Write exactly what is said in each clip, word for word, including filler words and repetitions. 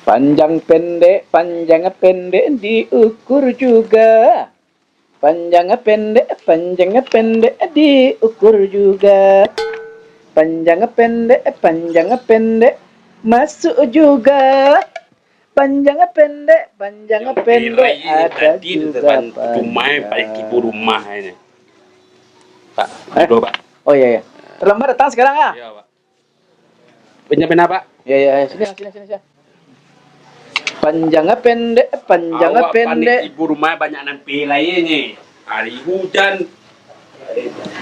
Panjang pendek, panjang pendek diukur juga. Panjang pendek, panjang pendek diukur juga. Panjang pendek, panjang pendek masuk juga. Panjang pendek, panjang pendek ada juga panjang. Rumah, eh, paling tipu rumah ini. Pak, eh? Dulu, Pak. Oh, iya, iya. Terlambat datang sekarang, ah? Iya, Pak. Pinjam pena, Pak. Ya, ya, ya. Sini, sini, sini, sini. Panjang pendek, panjang pendek. Awak panik, ibu rumah banyak nan pilai ni. Hari hujan.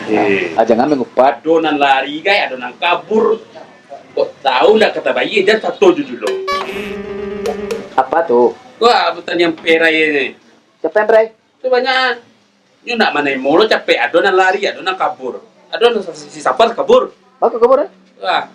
Eh. Ah, jangan mengupat. Ado nan lari, gai, ado nan kabur. Kok tahu ndak kata bayi, jan satu ju dulu. Apa tu? Wah, pertanyaan perai ni. Siapa yang perai? Tu banyak. Nyo nak manaimo lo capek, ado nan lari, ado nan kabur. Ado nan si sapa kabur. Baa kabur, eh? Wah.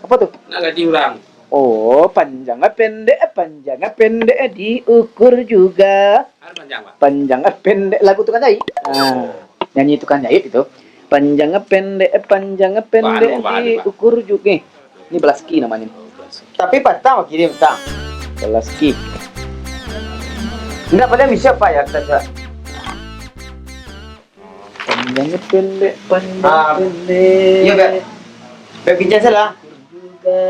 Apa tu? Nak gaji urang. Oh, panjang pendek, panjang pendek diukur juga. Ado panjang, Pak? Panjang pendek lagu tukang jahit. Ah, nyanyi tukang jahit itu. Panjang pendek, panjang pendek diukur juga. Ini balaski namanya. Tapi patang bak kiri patang. Balaski. Indak pada misi apa ya, kita coba. Panjang pendek, panjang pendek. Iyo, Beb. Beb, kincang salah. Juga.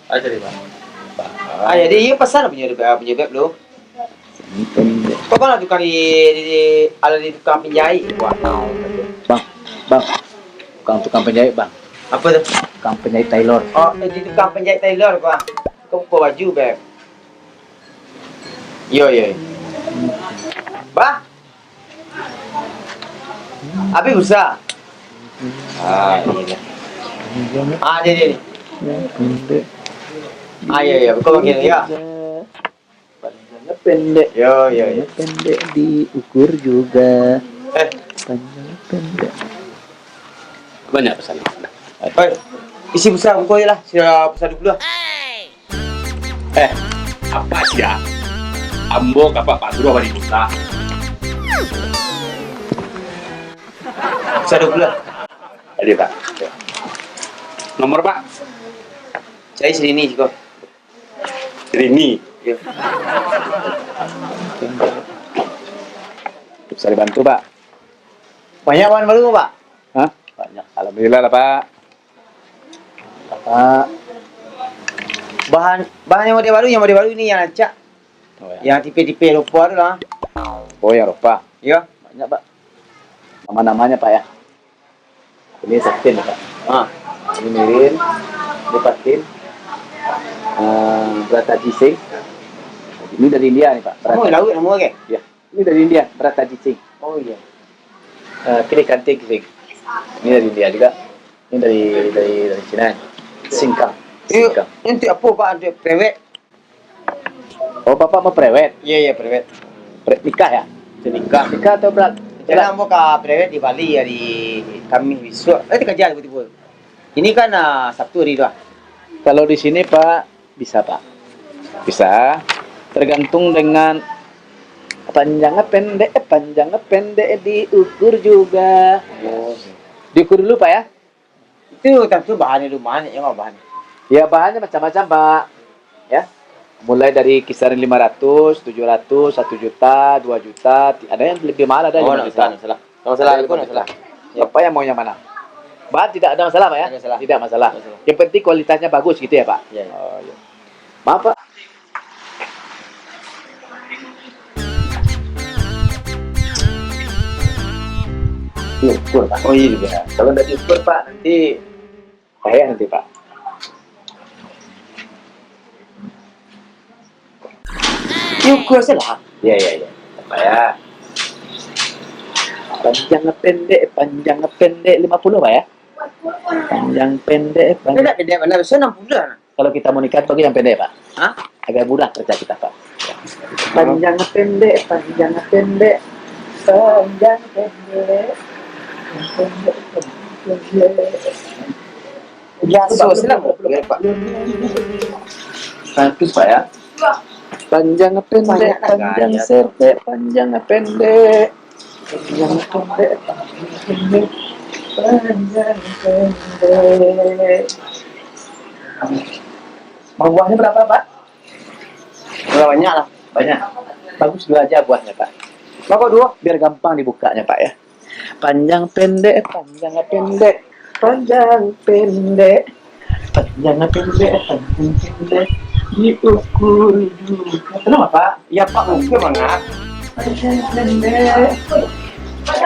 Ah, sorry, Bang. Ah, jadi iyo pesan punyo, punyo Beb lu. Kau kan tukang di, di, di, ado di tukang penjahit, Bang. Bang, Bang, tukang, tukang penjahit, Bang. Apa tu? Tukang penjahit tailor. Oh, eh, di tukang penjahit tailor, Bang. Kau buka baju, Beb. Yo, yo, yo. Bah. Habis pulsa. Ah, ini. Ah, dia, dia ni. Ah, ya, ya. Kau panggil dia. Panjang pendek. Yo, yo, yo. Panjang pendek diukur juga. Eh. Panjang pendek. Banyak pesan. Oi, isi pulsa buku je lah. Sia pulsa dua puluh lah. Eh, apa sia? Ambo kapak pasuruah bali pulsa. Pulsa dua puluh lah. Ada, Pak. Nomor, Pak? Cari sini, siko. Rini. Yo. Bisa dibantu, Pak? Banyak bahan baru, Pak? Hah? Banyak. Alhamdulillah lah, Pak. Pak. Bahan, bahan yang model baru, yang model baru ini yang rancak. Oh, ya. Yang tipe-tipe Eropa tu lah. Oh, yang Eropa? Yo. Banyak, Pak. Nama-namanya, Pak, ya? Ini satin, Pak. Ah. Ini mirin, ini patin, eh, berata gising. Ini dari India nih, Pak. Berata. Oh, laut nama ke? Ya. Ini dari India, berata gising. Oh, iya. Eh, kiri kanting gising. Ini dari India juga. Ini dari, dari, dari Cina. Singkang. Iyo, singkang. Ini untuk apa, Pak? Untuk prewed? Oh, Bapak mau prewed? Iya, iya, prewed. Pre-, nikah, ya? Nikah. Nikah atau berat? Rencana ambo ka prewed di Bali hari Kamis besok. Eh, dikaja tibo-tibo. Ini kan, ah, Sabtu hari tu, ah. Kalau di sini, Pak, bisa, Pak. Bisa. Tergantung dengan panjang pendek, panjang pendek diukur juga. Oh. Diukur dulu, Pak, ya. Itu tantu bahannya dulu, banyak ya, Bang, bahannya. Ya, bahannya macam-macam, Pak. Ya. Mulai dari kisaran lima ratus, tujuh ratus, satu juta, dua juta, ti-, ada yang lebih mahal, ada. Oh, lima juta. Ndak masalah, ndak masalah. Ada lima juta. Ndak masalah, aku ndak masalah. Ya. Bapak yang maunya mana? Bahan tidak ada masalah, Pak, ya? Tidak masalah. Tidak masalah. Yang penting kualitasnya bagus gitu ya, Pak? Ya, ya. Oh, iya. Maaf, Pak. Diukur, Pak. Oh, iya juga. Kalau ndak diukur, Pak, nanti payah nanti, Pak. Diukur saja lah. Iya, iya, iya. Payah. Panjang pendek, panjang pendek lima puluh, Pak, ya? Panjang pendek, panjang. Pendek, pendek, pendek. Biasa enam puluh lah. Kalau kita mau nikah, pakai yang pendek, Pak. Hah? Agak murah kerja kita, Pak. Panjang pendek, panjang pendek, panjang pendek, pendek, pendek, pendek. Ya, so, senang, Pak. Bagus, Pak, ya. Panjang pendek, panjang pendek, panjang pendek. Panjang pendek, panjang pendek, panjang pendek. Bawahnya berapa, Pak? Berapa banyak lah? Banyak. Bagus dua aja buahnya, Pak. Berapa dua? Biar gampang dibukanya, Pak, ya. Panjang pendek, panjang pendek, panjang pendek, panjang pendek, panjang pendek, diukur juga. Kenapa, Pak? Ya, Pak, ukur banget. Panjang pendek.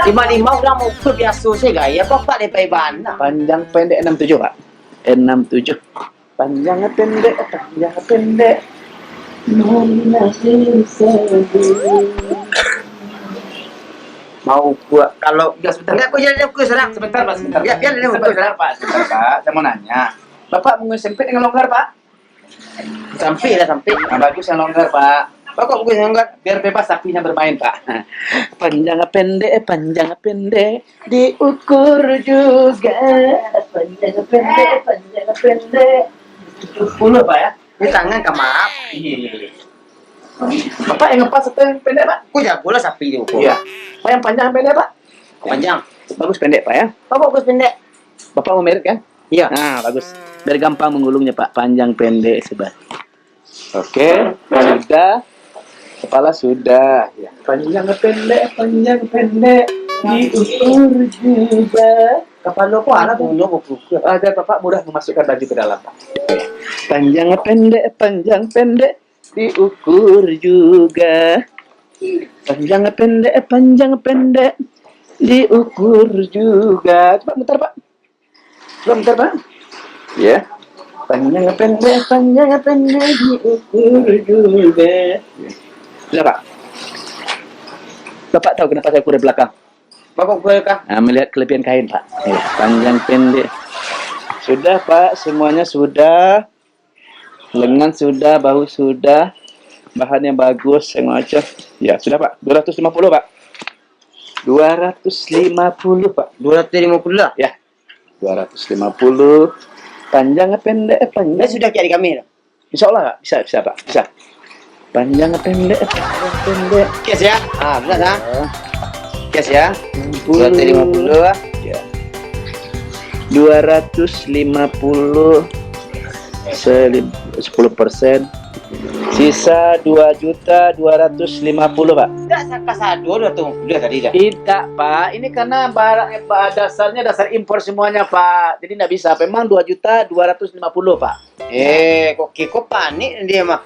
Lima-lima urang maukur biaso se, gaya kok, Pak, lebai bana. Panjang pendek enam tujuh, Pak. Enam tujuh. Panjang pendek, panjang pendek. Nominasi saja. Mau buat, kalau, ya, sebentar. Enggak, kok jadi aku serang. Sebentar, Pak, sebentar. Ya, biar dia Sebentar, fokus. Pak, sebentar, Pak. Saya mau nanya. Bapak mau sempit dengan longgar, Pak? Sempit lah, sempit. Nah, bagus yang longgar, Pak. Pak, kok bagus yang longgar? Biar bebas sapinya bermain, Pak. Panjang pendek, panjang pendek, diukur juga. Panjang pendek, panjang pendek. Sepuluh, Pak, ya? Ini tangan, Kak, maaf. Iya, iya, iya. Bapak yang ngepas atau yang pendek, Pak? Kok jago lah sapi tu, kok. Iya. Pak, yang panjang pendek, Pak? Panjang. Bagus pendek, Pak, ya? Bapak bagus pendek. Bapak mau merit, kan? Iya. Nah, bagus. Biar gampang menggulungnya, Pak. Panjang pendek, sebab. Oke, sudah. Kepala sudah. Ya. Panjang pendek, panjang pendek, diukur juga. Kepala kok anak punya buku? Agar Bapak mudah memasukkan baju ke dalam, Pak. Panjang pendek, panjang pendek, diukur juga. Panjang pendek, panjang pendek, diukur juga. Coba mutar, Pak. Coba mutar, Pak. Ya. Panjang pendek, panjang pendek, diukur juga. Sudah, Pak. Bapak tahu kenapa saya ukur dari belakang? Bapak ukur dari belakang? Nah, melihat kelebihan kain, Pak. Ya, panjang pendek. Sudah, Pak. Semuanya sudah. Lengan sudah, bahu sudah. Bahan yang bagus, yang macam. Ya, sudah, Pak. Dua ratus lima puluh, Pak. Dua ratus lima puluh, Pak. Dua ratus lima puluh lah? Ya. Dua ratus lima puluh. Panjang pendek, panjang. Ini sudah kayak di kami dah. Insya Allah, Pak. Bisa, bisa, Pak. Bisa. Panjang pendek, panjang pendek. Cash ya? Ah, benar, ah. Ya. Cash ya? Dua ratus lima puluh lah. Ya. Dua ratus lima puluh, selim-, sepuluh persen. Sisa dua juta dua ratus lima puluh, Pak. Tidak, saka sado dua ratus lima puluh tadi dah. Tidak, Pak. Ini karena barang, Pak, dasarnya dasar impor semuanya, Pak. Jadi tidak bisa. Memang dua juta dua ratus lima puluh, Pak. Eh, kok Kiko panik dia mah?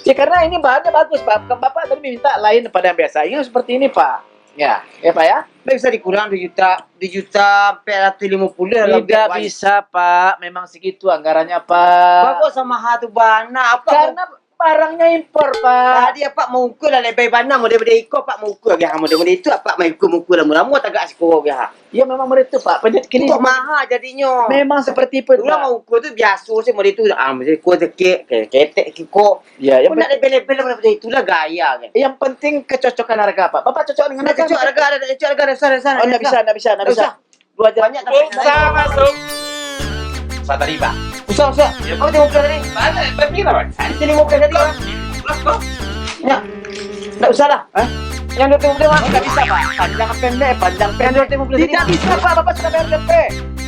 Ya, karena ini bahannya bagus, Pak. Bapak tadi minta lain pada yang biasa. Ini seperti ini, Pak. Ya, ya, Pak, ya. Nggak bisa dikurang dua juta, dua juta empat ratus lima puluh lah. Tidak bisa, Pak. Memang segitu anggarannya, Pak. Bapak sama ha tu bana, apa? Karena barangnya impor, Pak. Tadi Apak maukur lah lebai bana, model-model iko Apak maukur lagi, ha, model-model itu Apak maukur-maukur lah, murah-murah tagak siko lagi, ha. Ya, memang model itu, Pak. Penyet kini kok maha jadinyo. Memang seperti itu, Pak. Urang maukur tu biaso se model itu, ah, model iko sikit, ke-, ketek siko. Ya, yang kok nak pen- lebel-lebel lah model itulah gaya kan. Yang penting kecocokan harga, Pak. Bapak cocok dengan harga? Nak cocok harga, ada cocok harga, ada susah, ada susah. Oh, ndak bisa, ndak bisa, ndak bisa. Dua jam. Banyak tapi usah masuk. Usah tadi, Pak. Usah, usah. Ya. Apa tengok tadi? Banyak, tapi lah, Pak. Itu lima belas tadi, Pak. Pulang, Pak. Ya. Nggak usah lah. Hah? Yang dua ratus lima puluh, Pak. Nggak bisa, Pak. Panjang pendek, panjang pendek. Yang dua ratus lima puluh tadi. Tidak bisa, Pak. Bapak sudah bayar D P.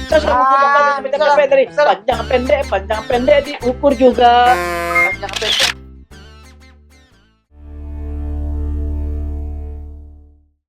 Saya sudah mukul Bapak, ah, sudah minta D P tadi. Bisa lah. Panjang pendek, panjang pendek diukur juga. Panjang pendek.